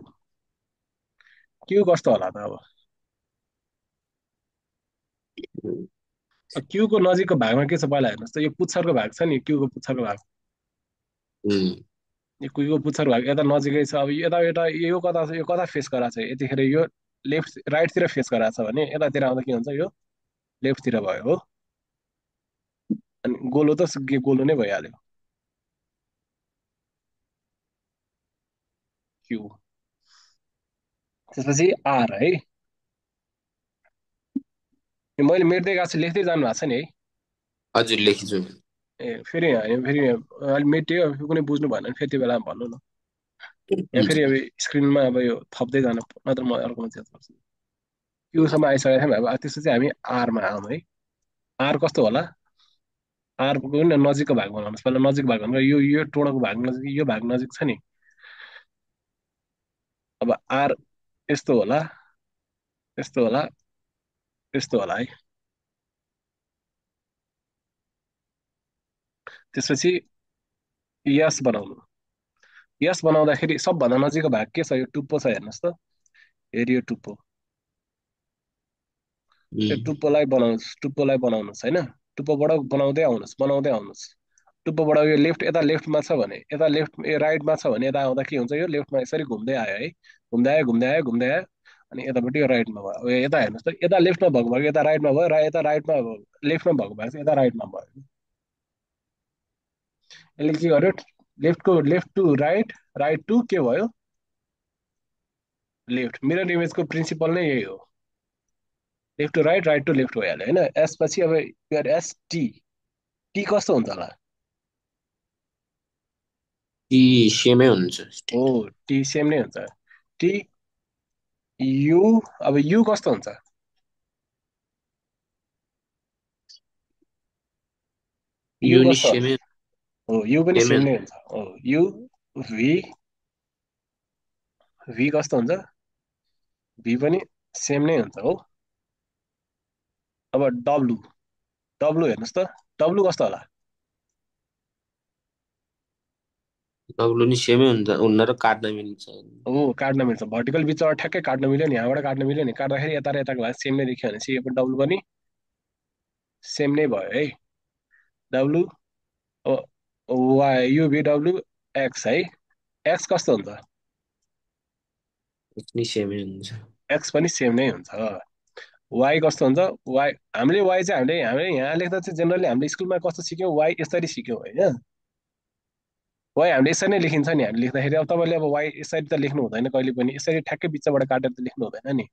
क्यू कस्तो होला त अब? क्यूको नजिकको भागमा के छ पहिला हेर्नुहोस् त, यो पुच्छरको भाग छ नि, क्यूको पुच्छरको भाग, यो क्यूको पुच्छरको भाग यता नजिकै छ। अब यता यता यो कता छ? यो कता फेस गराएको छ? यतिखेर यो लेफ्ट राइटतिर फेस गराएको छ भने यतातिर आउँदा के हुन्छ? यो लेफ्टतिर भयो हो। अनि गोलो त गोलो नै भइहाल्यो क्यू। त्यसपछि आर है, यो मैले मेट्दै गएको छु, लेख्दै जानु भएको छ नि है? हजुर, लेखिछु। ए फेरि अहिले मेटियो, कुनै बुझ्नु भएन भने फेरि त्यो बेला भन्नु न। यहाँ हुन्छ। फेरि अब स्क्रिनमा अब यो थप्दै जानु, नत्र म अर्कोमा चेन्ज गर्छु। क्यूसम्म आइसकेको थियौँ अब त्यसपछि हामी आरमा आउँ है। आर कस्तो होला? आरको पनि नजिकको भाग बनाउनुहोस् पहिला। नजिक भाग भनेको यो टोडोको भाग नजिक, यो भाग नजिक छ नि। अब आर यस्तो होला, यस्तो होला, यस्तो होला है। त्यसपछि यस बनाउनु। यस बनाउँदाखेरि सबभन्दा नजिकको भाग के छ? यो टुप्पो छ हेर्नुहोस् त, हेरि यो टुप्पो, यो टुप्पोलाई बनाउनुहोस् होइन। टुप्पोबाट बनाउँदै आउनुहोस्, बनाउँदै आउनुहोस्। टुप्पोबाट यो लेफ्ट, यता लेफ्टमा छ भने यता लेफ्ट, ए राइटमा छ भने यता आउँदा के हुन्छ? यो लेफ्टमा यसरी घुम्दै आयो है, घुम्दै आयो घुम्दै आयो घुम्दै आयो, अनि यतापट्टि यो राइटमा भयो। अब यता हेर्नुहोस् त, यता लेफ्टमा भएको भएको यता राइटमा भयो, र यता राइटमा लेफ्टमा भएको भएको चाहिँ यता राइटमा भयो। यसले के गर्यो? Left to right, right to के भयो? लेफ्ट। मिरर इमेजको प्रिन्सिपल नै यही हो। Left to right, right to left भइहाल्यो होइन। एस पछि अब एस टी, टी कस्तो हुन्छ होला? टी सेमै हुन्छ हो, स्टेट। टी सेम नै हुन्छ। टी यु, अब यु कस्तो हुन्छ? यु युनि कस्तो होला? सेमै हो, यु पनि सेमै सेम नै हुन्छ। हुन्छ। हो, यु, भी, भी कस्तो हुन्छ? भी पनि सेम नै हुन्छ हो। अब डब्लु, डब्लु हेर्नुहोस् त, डब्लु कस्तो होला? डब्लु नि सेमै हुन्छ, हुन्न र काट्न मिल्छ। हो, काट्न मिल्छ, भर्टिकल बिचबाट ठ्याक्कै काट्न मिल्यो नि, यहाँबाट काट्न मिल्यो नि, काट्दाखेरि यता र यताको भाग सेम नै देखियो भनेपछि यो डब्लु पनि सेम नै भयो है। W, Y UV W X है। एक्स कस्तो हुन्छ? नि सेमै हुन्छ। एक्स पनि सेम नै हुन्छ। वाइ कस्तो हुन्छ? वाइ, हामीले वाइ चाहिँ हामीले यहाँ लेख्दा चाहिँ जेनरली हामीले स्कुलमा कस्तो सिक्यौँ, वाइ यसरी सिक्यौँ होइन। वाइ हामीले यसरी नै लेखिन्छ नि, हामीले लेख्दाखेरि अब तपाईँले अब वाइ यसरी त लेख्नु हुँदैन कहिले पनि, यसरी ठ्याक्कै बिचबाट काटेर त लेख्नु हुँदैन नि।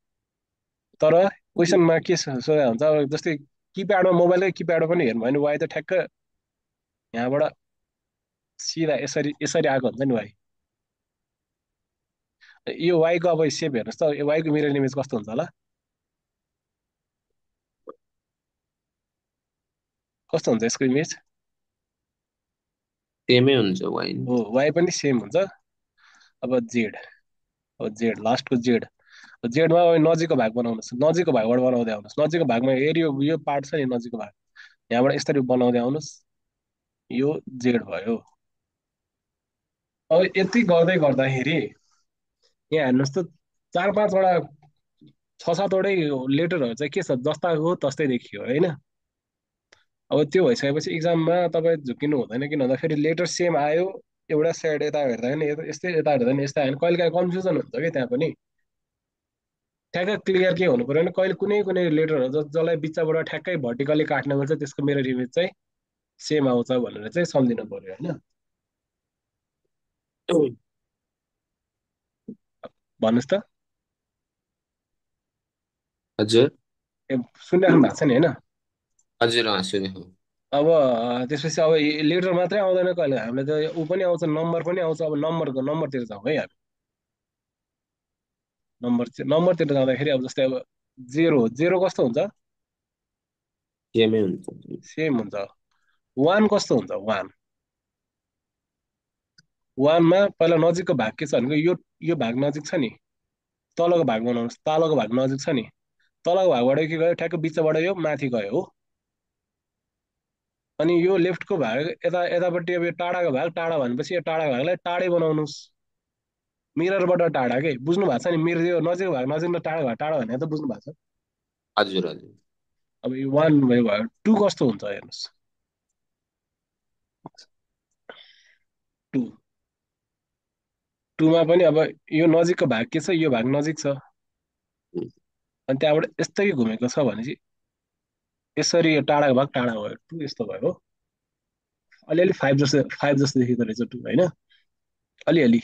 तर क्वेसनमा के सोधा हुन्छ, अब जस्तै किप्याडमा, मोबाइलकै किप्याडमा पनि हेर्नु भयो भने वाइ त ठ्याक्क यहाँबाट सिधा यसरी यसरी आएको हुन्छ नि वाइ। यो वाइको अब सेप हेर्नुहोस् त, यो वाइको मिरर इमेज कस्तो हुन्छ होला? कस्तो हुन्छ यसको इमेज? सेमै हुन्छ वाइन। हो, वाइ पनि सेम हुन्छ। अब जेड, अब जेड लास्टको जेड, जेडमा अब नजिकको भाग बनाउनुहोस्, नजिकको भागबाट बनाउँदै आउनुहोस्, नजिकको भागमा हेरि यो पार्ट छ नि नजिकको भाग, यहाँबाट यसरी बनाउँदै आउनुहोस्, यो जेड भयो। अब यति गर्दै गर्दाखेरि यहाँ हेर्नुहोस् त, चार पाँचवटा, छ सातवटै लेटरहरू चाहिँ के छ, जस्ताको तस्तै देखियो होइन। अब त्यो भइसकेपछि इक्जाममा तपाईँ झुकिनु हुँदैन, किन भन्दा फेरि लेटर सेम आयो, एउटा साइड यता हेर्दा पनि यस्तै, यता हेर्दा पनि यस्तै आयो भने कहिले काहीँ कन्फ्युजन हुन्छ कि त्यहाँ पनि। ठ्याक्कै क्लियर के हुनु पऱ्यो भने कहिले कुनै कुनै लेटरहरू जसलाई बिचबाट ठ्याक्कै भर्टिकली काट्न मिल्छ त्यसको मिरर इमेज चाहिँ सेम आउँछ भनेर चाहिँ सम्झिनु पऱ्यो होइन। भन्नुहोस् त। हजुर। ए, सुनिराख्नु भएको छ नि होइन? हजुर सुनेको। अब त्यसपछि अब लेटर मात्रै आउँदैन कहिले, हामीले त ऊ पनि आउँछ, नम्बर पनि आउँछ। अब नम्बरतिर जाउँ है हामी। नम्बरतिर जाँदाखेरि अब जस्तै अब जेरो, जेरो कस्तो हुन्छ? सेमै हुन्छ। सेम हुन्छ। वान कस्तो हुन्छ? वान, वानमा पहिला नजिकको भाग के छ भनेको यो भाग नजिक छ नि, तलको भाग बनाउनुहोस्, तलको भाग नजिक छ नि, तलको भागबाट के गयो ठ्याक्क बिचबाट यो माथि गयो हो। अनि यो लेफ्टको भाग यता यतापट्टि अब यो टाढाको भाग टाढा भनेपछि यो टाढाको भागलाई टाढै बनाउनुहोस्, मिररबाट टाढा के बुझ्नु भएको छ नि, मिरर यो नजिकको भाग नजिक र टाढाको भाग टाढा भनेर त बुझ्नु भएको छ। हजुर हजुर। अब यो वान भयो, टू कस्तो हुन्छ हेर्नुहोस्? टू, टूमा पनि अब यो नजिकको भाग के छ, यो भाग नजिक छ, अनि त्यहाँबाट यस्तै घुमेको छ भनेपछि यसरी यो टाढाको भाग टाढा भयो, टू यस्तो भयो हो। अलिअलि फाइभ जस्तो देखिँदो रहेछ टू होइन, अलिअलि।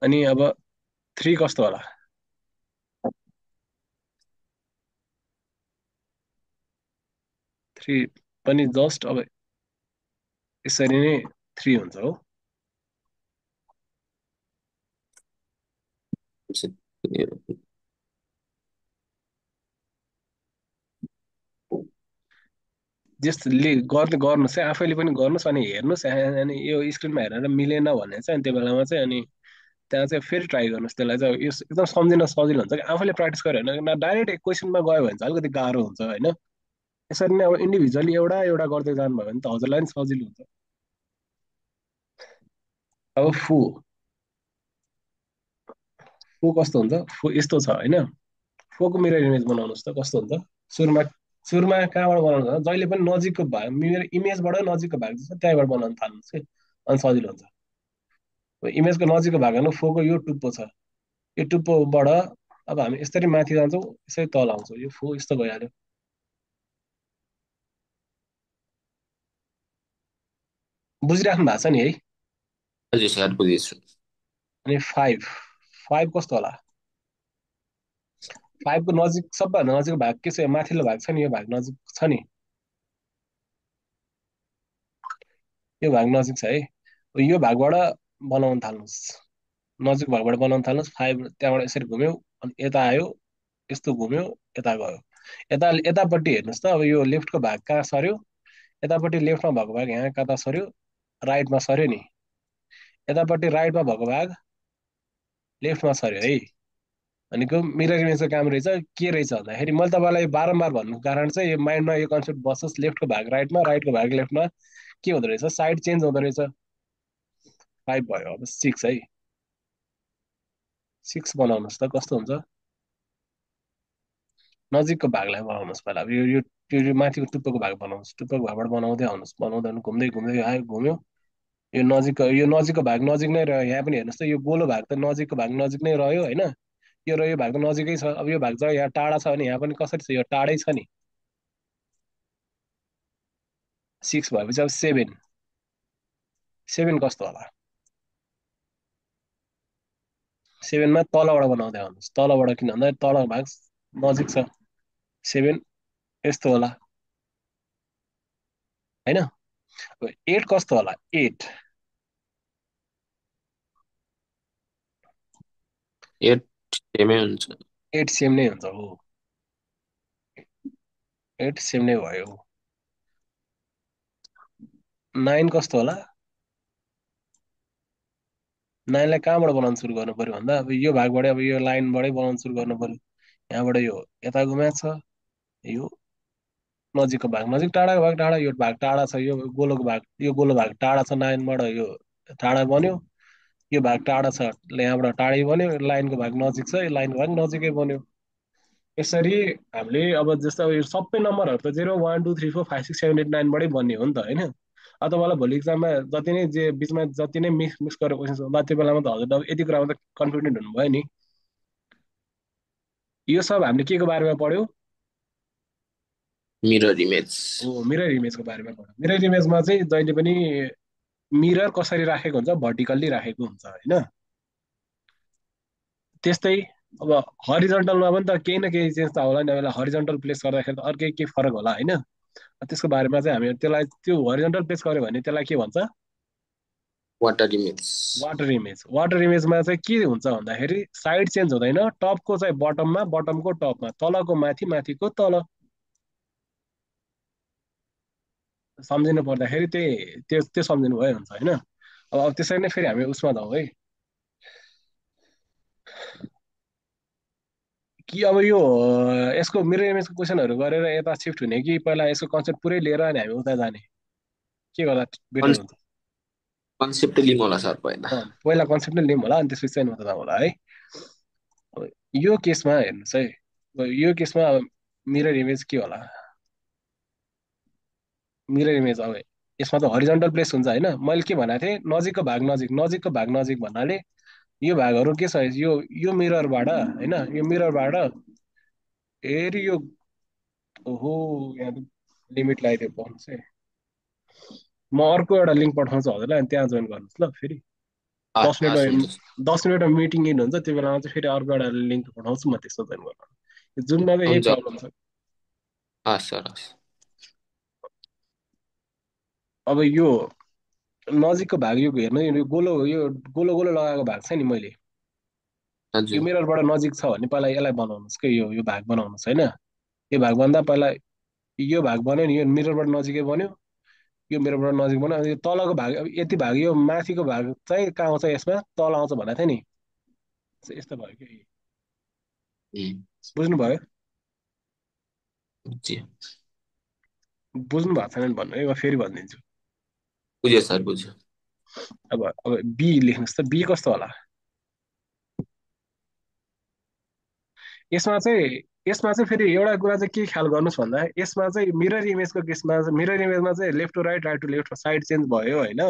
अनि अब थ्री कस्तो होला? थ्री पनि जस्ट अब यसरी नै थ्री हुन्छ हो। जसले गर्नुहोस् है, आफैले पनि गर्नुहोस् अनि हेर्नुहोस्, अनि यो स्क्रिनमा हेरेर मिलेन भने चाहिँ अनि त्यो बेलामा चाहिँ अनि त्यहाँ चाहिँ फेरि ट्राई गर्नुहोस्, त्यसलाई चाहिँ यो एकदम सम्झिन सजिलो हुन्छ कि आफूले प्र्याक्टिस गरेर होइन, डाइरेक्ट क्वेसनमा गयो भने चाहिँ अलिकति गाह्रो हुन्छ होइन। यसरी नै अब इन्डिभिजुअली एउटा एउटा गर्दै जानुभयो भने त हजुरलाई पनि सजिलो हुन्छ। अब फु कस्तो हुन्छ? फु यस्तो छ होइन, फोको मिरर इमेज बनाउनुहोस् त कस्तो हुन्छ? सुरुमा, सुरुमा कहाँबाट बनाउनु हुन्छ? जहिले पनि नजिकको भाग मिरर इमेजबाट नजिकको भाग जस्तो त्यहाँबाट बनाउन थाल्नुहोस् कि, अनि सजिलो हुन्छ। इमेजको नजिकको भाग हेर्नु, फोको यो टुप्पो छ, यो टुप्पोबाट अब हामी यसरी माथि जान्छौँ, यसरी तल आउँछौँ, यो फो यस्तो भइहाल्यो। बुझिराख्नु भएको छ नि है? हजुर सर बुझेछु। अनि फाइभ, फाइभ कस्तो होला? फाइभको नजिक सबभन्दा नजिकको भाग के छ, यो माथिल्लो भाग छ नि, यो भाग नजिक छ नि, यो भाग नजिक छ है। यो भागबाट बनाउन थाल्नुहोस्, नजिक भागबाट बनाउन थाल्नुहोस्। फाइभ त्यहाँबाट यसरी घुम्यो, अनि यता आयो, यस्तो घुम्यो, यता गयो। यतापट्टि हेर्नुहोस् त, अब यो लेफ्टको भाग कहाँ सर्यो, यतापट्टि लेफ्टमा भएको भाग यहाँ कता सर्यो, राइटमा सर्यो नि। यतापट्टि राइटमा भएको भाग लेफ्टमा सर्यो है। भनेको मिरर इमेजको काम रहेछ के रहेछ भन्दाखेरि, मैले तपाईँलाई बारम्बार भन्नुको कारण चाहिँ यो माइन्डमा यो कन्सेप्ट बसोस्, लेफ्टको भाग राइटमा, राइटको भाग लेफ्टमा के हुँदो रहेछ, साइड चेन्ज हुँदो रहेछ। फाइभ भयो, अब सिक्स है। सिक्स बनाउनुहोस् त कस्तो हुन्छ। नजिकको भागलाई बनाउनुहोस् पहिला, अब यो माथिको टुप्पोको भाग बनाउनुहोस्, टुप्पोको भागबाट बनाउँदै आउनुहोस्, बनाउँदै घुम्दै घुम्दै आयो, घुम्यो। यो नजिकको भाग नजिक नै रह्यो, यहाँ पनि हेर्नुहोस् त, यो गोलो भाग त नजिकको भाग नजिक नै रह्यो होइन। यो भाग त नजिकै छ। अब यो भाग चाहिँ यहाँ टाढा छ भने यहाँ पनि कसरी छ, यो टाढै छ नि। सिक्स भएपछि अब सेभेन, सेभेन कस्तो होला। सेभेनमा तलबाट बनाउँदै आउनुहोस्, तलबाट किन भन्दा तल भाग नजिक छ। सेभेन यस्तो होला होइन। अब एट कस्तो होला, एट, 8 सेमै हुन्छ। एट सेम नै हुन्छ हो, एट सेम नै भयो। नाइन कस्तो होला, नाइनलाई कहाँबाट बनाउनु सुरु गर्नु पर्यो भन्दा, अब यो भागबाट, अब यो लाइनबाटै बनाउनु सुरु गर्नु पर्यो। यहाँबाट यो यता गुमाएको छ, यो नजिकको भाग नजिक, टाढाको भाग टाढा, यो भाग टाढा छ, यो गोलोको भाग, यो गोलो भाग टाढा छ नाइनबाट, यो टाढा बन्यो। यो भाग टाढा छ, यहाँबाट टाढै बन्यो। लाइनको भाग नजिक छ, यो लाइनको भाग नजिकै बन्यो। यसरी हामीले अब जस्तो अब यो सबै नम्बरहरू त 0 1 2 3 4 5 6 7 8 9बाटै बन्ने हो नि त होइन। अब तपाईँलाई भोलि इक्जाममा जति नै जे बिचमा जति नै मिक्स मिक्स गरेर क्वेसन होला, त्यो बेलामा त हजुर यति कुरामा त कन्फिडेन्ट हुनुभयो नि। यो सब हामीले के को बारेमा पढ्यौँ, मिरर इमेज। हो मिरर इमेजको बारेमा पढ्यौँ। मिरर इमेजमा चाहिँ जहिले पनि मिरर कसरी राखेको हुन्छ, भर्टिकल्ली राखेको हुन्छ होइन। त्यस्तै अब हरिजन्टलमा पनि त केही न केही चेन्ज त होला नि, अब हरिजन्टल प्लेस गर्दाखेरि त अर्कै के फरक होला होइन। त्यसको बारेमा चाहिँ हामी त्यसलाई त्यो हरिजन्टल प्लेस गर्यो भने त्यसलाई के भन्छ, वाटर इमेज। Water image. वाटर इमेजमा चाहिँ के हुन्छ भन्दाखेरि साइड चेन्ज हुँदैन, टपको चाहिँ बटममा, बटमको टपमा, तलको माथि, माथिको तल। सम्झिनु पर्दाखेरि त्यही त्यो त्यो सम्झिनु भयो हुन्छ होइन। अब त्यसरी नै फेरि हामी उसमा जाउँ है, कि अब यो यसको मिरर इमेजको क्वेसनहरू गरेर यता सिफ्ट हुने कि पहिला यसको कन्सेप्ट पुरै लिएर अनि हामी उता जाने, के गर्दा बेटर हुन्छ। कन्सेप्ट लिउँ होला सर पहिला। पहिला कन्सेप्ट नै लिउँ होला, अनि त्यसपछि चाहिँ उता जाउँ होला है। अब यो केसमा हेर्नुहोस् है, अब यो केसमा अब मिरर इमेज के होला, मिरर इमेज अब यसमा त हरिजन्टल प्लेस हुन्छ होइन। मैले के भनेको थिएँ, नजिकको भाग नजिक, नजिकको भाग नजिक भन्नाले यो भागहरू के छ, यो मिररबाट होइन, यो मिररबाट फेरि यो, ओहो यहाँ लिमिट लगाइदियो पढ्नुहोस् है। म अर्को एउटा लिङ्क पठाउँछु हजुरलाई, अनि त्यहाँ जोइन गर्नुहोस् ल फेरि। हस् दस हस् हुन्छ मिनटमा 10 मिनटमा मिटिङ इन हुन्छ, त्यो बेलामा चाहिँ फेरि अर्को एउटा लिङ्क पठाउँछु, म त्यसमा जोइन गर्नु। जुनमा चाहिँ यही हुन्छ प्रब्लम छ। हस् सर हस्। अब यो नजिकको भाग यो हेर्नु, यो गोलो गोलो लगाएको भाग छ नि, मैले यो हजुर मिररबाट नजिक छ भने पहिला यसलाई बनाउनुहोस् कि यो भाग बनाउनुहोस् होइन। यो भाग भन्दा पहिला यो भाग बन्यो नि, यो मिररबाट नजिकै बन्यो, यो मिररबाट नजिक बन्यो। अनि यो तलको भाग, अब यति भाग, यो माथिको भाग चाहिँ कहाँ आउँछ, यसमा तल आउँछ भनेको थिएँ नि। यस्तो भयो कि, उम्, बुझ्नुभयो, जी बुझ्नु भएको छैन भने भन्नु है, म फेरि भनिदिन्छु। बुझ्यो सर बुझ्यो। अब बी लेख्नुहोस् त, बी कस्तो होला। यसमा चाहिँ फेरि एउटा कुरा चाहिँ के ख्याल गर्नुहोस् भन्दा, यसमा चाहिँ मिरर इमेजको केसमा, मिरर इमेजमा चाहिँ left to right, right to left side change भयो होइन।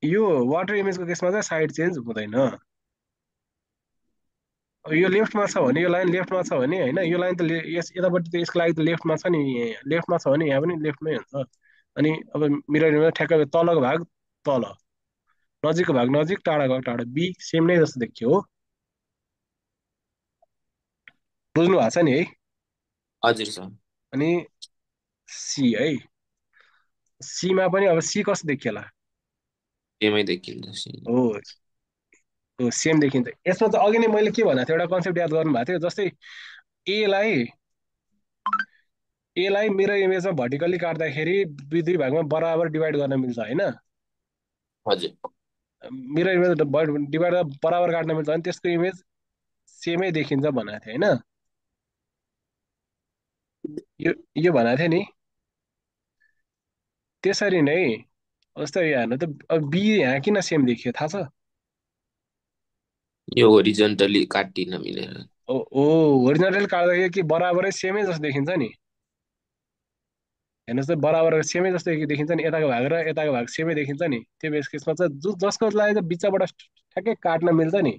यो वाटर इमेजको केसमा चाहिँ साइड चेन्ज हुँदैन। अब यो लेफ्टमा छ भने, यो लाइन लेफ्टमा छ भने होइन, यो लाइन त यस यतापट्टि त यसको लागि त लेफ्टमा छ नि, लेफ्टमा छ भने यहाँ पनि लेफ्टमै हुन्छ। अनि अब मिरर इमेज ठ्याक्कै तलको भाग तल, नजिकको भाग नजिक, टाढाको भाग टाढा, बी सेम नै जस्तो देखियो हो। बुझ्नु भएको छ नि है। हजुर सर। अनि सी है, सीमा पनि अब सी कस्तो देखिएला? सेमै देखिन्छ सी। हो, हो सेम देखिन्छ। यसमा चाहिँ अघि नै मैले के भनेको थिएँ, एउटा कन्सेप्ट याद गर्नु भएको थियो, जस्तै एलाई एलाई मिरर इमेजमा भर्टिकल्ली काट्दाखेरि दुई भागमा बराबर डिभाइड गर्न मिल्छ होइन। हजुर। मिरर इमेज डिभाइड बराबर काट्न मिल्छ भने त्यसको इमेज सेमै देखिन्छ भनेको थिएँ होइन। यो भनेको थिएँ नि। त्यसरी नै जस्तै यहाँ हेर्नु त, अब बी यहाँ किन सेम देखियो थाहा छ? यो होरिजेन्टली काटिन मिलेर। ओ ओ ओरिजिनल काट्दाखेरि कि बराबरै सेमै जस्तो देखिन्छ नि। हेर्नुहोस् त बराबर सेमै जस्तो देखिन्छ नि, यताको भाग र यताको भाग सेमै देखिन्छ नि। त्यो बेस केसमा चाहिँ जसको लागि चाहिँ बिचबाट ठ्याक्कै काट्न मिल्छ नि,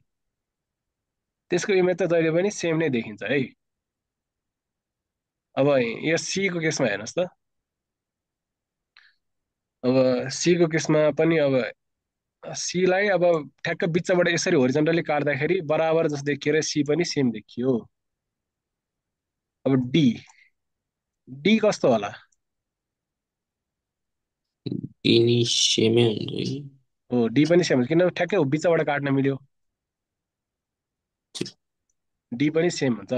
त्यसको इमेज चाहिँ जहिले पनि सेम नै देखिन्छ है। अब यो सीको केसमा हेर्नुहोस् त, अब सीको केसमा पनि अब सीलाई अब ठ्याक्क बिचबाट यसरी होरिजन्टली काट्दाखेरि बराबर जस्तो देखिएर सी पनि सेम देखियो। अब डी, डी कस्तो होला? यिनी सेमै हुन्छ कि। हो डी पनि सेम, किन ठ्याक्कै बिचबाट काट्न मिल्यो, डी पनि सेम हुन्छ।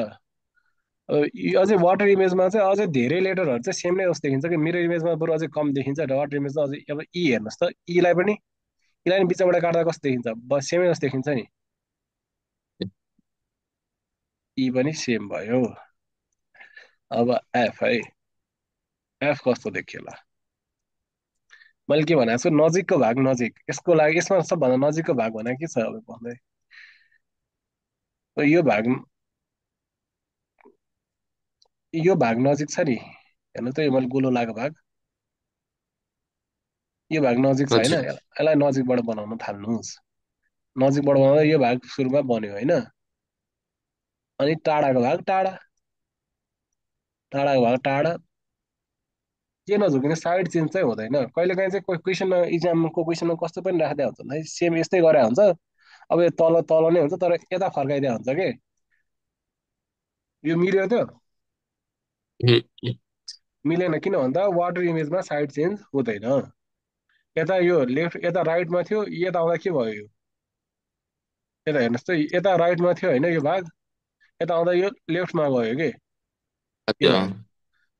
अब अझै वाटर इमेजमा चाहिँ अझै धेरै लेटरहरू चाहिँ सेम नै जस्तो देखिन्छ कि, मिरर इमेजमा बरु अझै कम देखिन्छ, र वाटर इमेजमा अझै अब ई हेर्नुहोस् त, ईलाई पनि बिचबाट काट्दा कस्तो देखिन्छ, बस सेमै जस्तो देखिन्छ नि। ई पनि सेम भयो। अब एफ है, एफ कस्तो देखिएला? मैले के भनेको छु, नजिकको भाग नजिक, यसको लागि यसमा सबभन्दा नजिकको भाग भनेको के छ अब भन्दै, यो भाग नजिक छ नि, हेर्नु त यो मैले गोलो लगाएको भाग, यो भाग नजिक छ होइन, हजुर। यसलाई नजिकबाट बनाउन थाल्नुहोस्। नजिकबाट बनाउँदा यो भाग सुरुमा बन्यो होइन, अनि टाढाको भाग टाढा, टाढाको भाग टाढा, के नझुकिने साइड चेन्ज चाहिँ हुँदैन। कहिलेकाहीँ चाहिँ कोही क्वेसनमा, इक्जामको क्वेसनमा कस्तो पनि राखिदिएको हुन्छ है, सेम यस्तै गरे हुन्छ, अब यो तल तल नै हुन्छ तर यता फर्काइदिएको हुन्छ कि, यो मिल्यो त, उम्, मिलेन किन भन्दा वाटर इमेजमा साइड चेन्ज हुँदैन। यता यो लेफ्ट, यता राइटमा थियो, यता आउँदा के भयो यो, यता हेर्नुहोस् त, यता राइटमा थियो होइन यो भाग, यता आउँदा यो लेफ्टमा गयो कि, यो हजुर। भयो,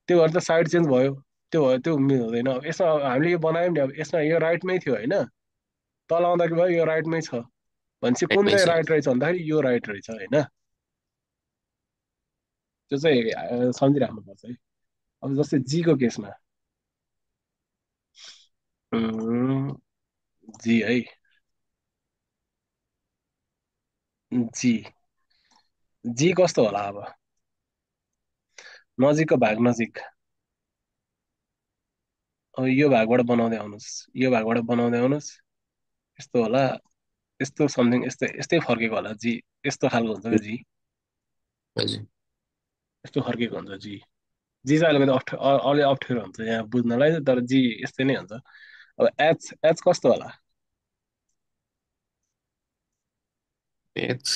त्यो भएर त साइड चेन्ज भयो। त्यो भयो, त्यो हुँदैन। अब यसमा हामीले यो बनायौँ नि, अब यसमा यो राइटमै थियो होइन, तल आउँदा के भयो, यो राइटमै छ भनेपछि कुन राइटमै चाहिँ छ। राइट रहेछ भन्दाखेरि यो राइट रहेछ होइन। त्यो चाहिँ सम्झिराख्नुपर्छ है। अब जस्तै जीको केसमा, जी है, जी, जी कस्तो होला अब? नजिकको भाग नजिक, अब यो भागबाट बनाउँदै आउनुहोस्, यो भागबाट बनाउँदै आउनुहोस्, यस्तो होला, यस्तो समथिङ यस्तै यस्तै फर्केको होला जी, यस्तो खालको हुन्छ क्या जी, हजुर। यस्तो फर्केको हुन्छ जी। जी चाहिँ अलिकति अलि अप्ठ्यारो हुन्छ यहाँ बुझ्नलाई, तर जी यस्तै नै हुन्छ। अब एच, एच कस्तो होला? एच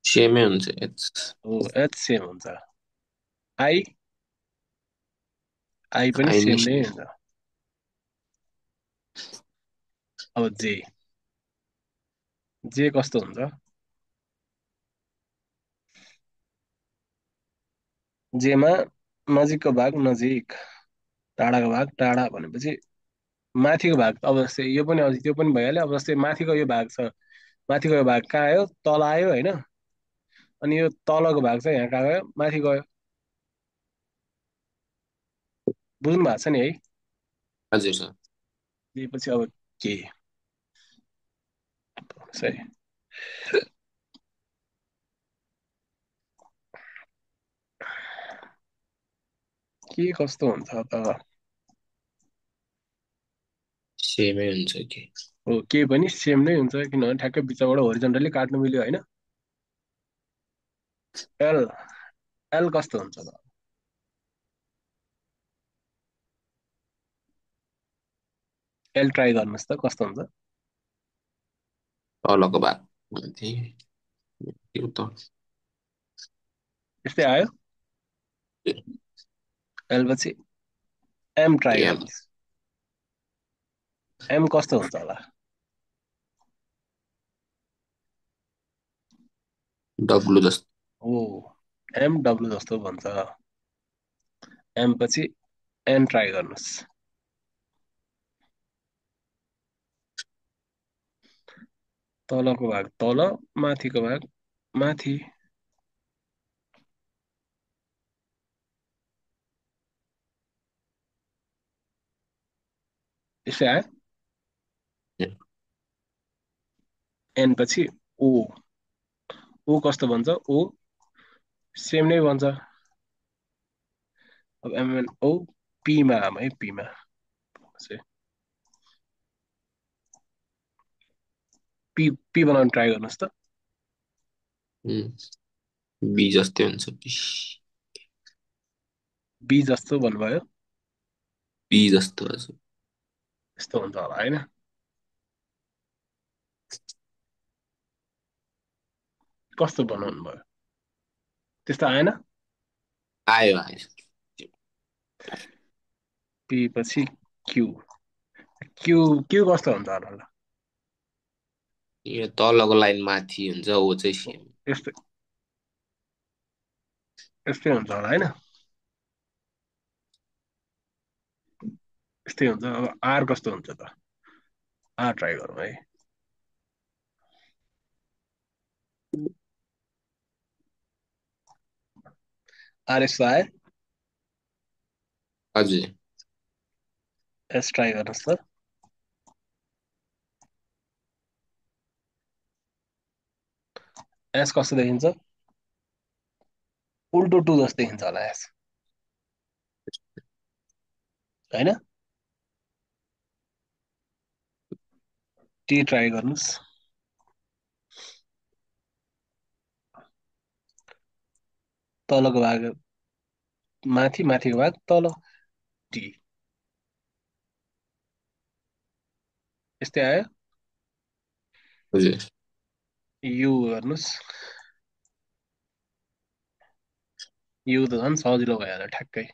सेमै हुन्छ एच। हो एच सेम हुन्छ। आई, आई पनि आइनी सेम नै हुन्छ। अब जे, जे कस्तो हुन्छ? जेमा नजिकको भाग नजिक, टाढाको भाग टाढा भनेपछि माथिको भाग, अब जस्तै यो पनि अब त्यो पनि भइहाल्यो। अब जस्तै माथिको यो भाग छ, माथिको यो भाग कहाँ आयो, तल आयो होइन, अनि यो तलको भाग चाहिँ यहाँ कहाँ गयो, माथि गयो। बुझ्नु भएको छ नि है? हजुर सर। त्यसपछि अब के सही, के कस्तो हुन्छ त? सेमै हुन्छ कि। हो के पनि सेम नै हुन्छ, किनभने ठ्याक्कै बिचबाट होरिजन्टली काट्नु मिल्यो होइन। एल, एल कस्तो हुन्छ त? एल ट्राई गर्नुहोस् त कस्तो हुन्छ। तलको भाग माथि, यो त यस्तै आयो। एल पछि एम ट्राई एम गर्नुहोस्। एम कस्तो हुन्छ होला? डब्लु जस्तो। ओ, एम डब्लु जस्तो भन्छ। एम पछि एन ट्राई गर्नुहोस्। तलको भाग तल, माथिको भाग माथि। यस्तै आयो। एन पछि ओ। ओ कस्तो भन्छ? ओ सेम नै भन्छ। अब एमएन ओ पीमा आम है, पीमा पी पी बनाउन ट्राई गर्नुहोस् त। बी जस्तै हुन्छ बी। बी जस्तो भन्नुभयो। बी जस्तो हजुर। यस्तो हुन्छ होला होइन? कस्तो बनाउनु भयो? त्यस्तो आएन। आयो आयो। पी पछि क्यू। क्यू क्यू कस्तो हुन्छ होला? यो तलको लाइन माथि हुन्छ, ओ चाहिँ सेम। यस्तै यस्तै हुन्छ होला होइन? यस्तै हुन्छ। अब आर कस्तो हुन्छ त? आर ट्राई गरौँ है। आर यस्तो आयो। हजुर। एस ट्राई गर्नुहोस् त। एस कस्तो देखिन्छ? उल्टो टु जस्तो देखिन्छ होला एस, होइन? टी ट्राई गर्नुहोस्। तलको भाग माथि, माथिको भाग तल, टी। यस्तै आयो। हजुर। यु गर्नुहोस्। यु त झन् सजिलो भइहाल्यो ठ्याक्कै।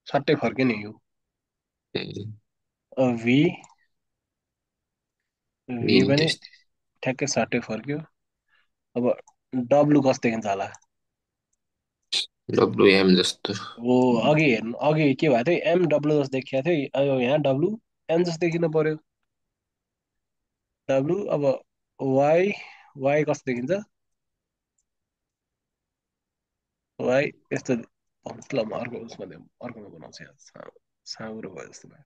सट्टै फर्क्यो नि यु। भी, भी मेन पनि त्यस्तै। ठ्याक्कै सट्टै फर्क्यो। अब डब्लु कस्तो देखिन्छ होला? डब्लु एम जस्तो। ओ, अघि हेर्नु, अघि के भएको थियो? एम डब्लु जस्तो देखिएको थियो, अब यहाँ डब्लु एम जस्तो देखिनु पर्यो। डब्लु अब वाइ, वाइ कस्तो देखिन्छ? वाइ यस्तो ल, म अर्को उसमा अर्कोमा बनाउँछु यार। साँगुरो भयो जस्तो भयो।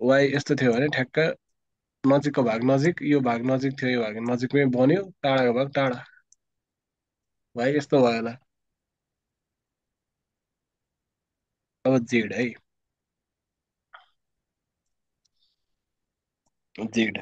वाइ यस्तो थियो भने ठ्याक्क नजिकको भाग नजिक, यो भाग नजिक थियो, यो भाग नजिकमै बन्यो, टाढाको भाग टाढा। वाइ यस्तो भयो होला। अब जेड है। जेड